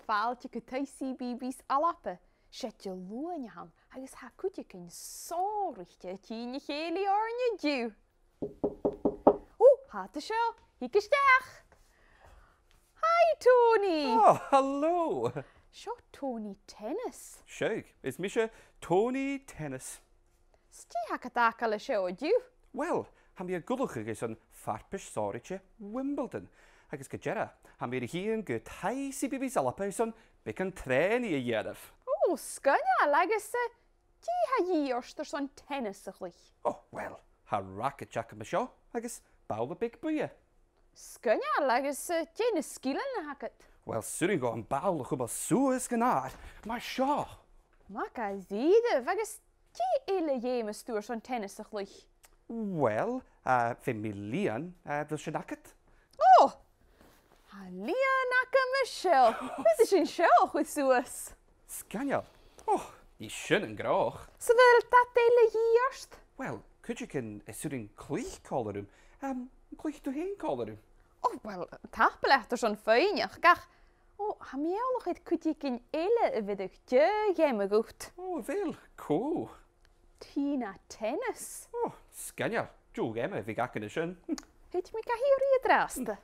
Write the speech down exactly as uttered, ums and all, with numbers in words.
Fàilte gu taigh CBeebies ALBA. 'S e Diluain a th' ann agus tha cuideigin sònraichte a' tighinn a chèilidh oirnn an-diugh. Ò, tha iad an seo. Thig a-steach. Hi, Tony. Ò, halò. Seo Tony Tennis. Seadh, is mise Tony Tennis. 'S dè th' agad fhàgail an seo an-diugh? Uill, tha mi ag ullachadh airson farpais sònraichte Wimbledon, agus gu dearbh, tha mi air a thighinn gu taigh CBeebies ALBA airson beagan trèanaidh a dhèanamh. Ò, sgoinneil, agus, eh, dè tha a dhìth ort airson tennis a chluich? Ò, uill, tha racaid agam an seo, agus bobhla beag buidhe. Sgoinneil, agus, eh, dè na sgilean a th' agad? Uill, 's urrainn dhomh am bobhla a chumail suas gun àrd, mar seo. Math dha-rìribh, agus dè eile a dh'fheumas tu airson tennis a chluich? Uill, eh, feumaidh mi lìon, eh, a bheil sin agad? Ò! Tha lìon agam an seo. Bidh sinn an seo a chur suas. Sgoinneil. Ò, nì sin an gnothach. 'S a bheil dad eile a dhìth ort? Uill, cuideigin as urrainn cluich còmhla rium. Em, an cluich thu fhèin còmhla rium? Ò, uill, tapadh leat airson faighneachd, ach, ò, tha mi eòlach air cuideigin eile a bheireadh deagh gheama dhut. Ò, a bheil? Cò? Tina Tennis. Ò, sgoinneil. Deagh gheama a bhiodh againn an sin. Thèid mi ga h-iarraidh an-dràsta.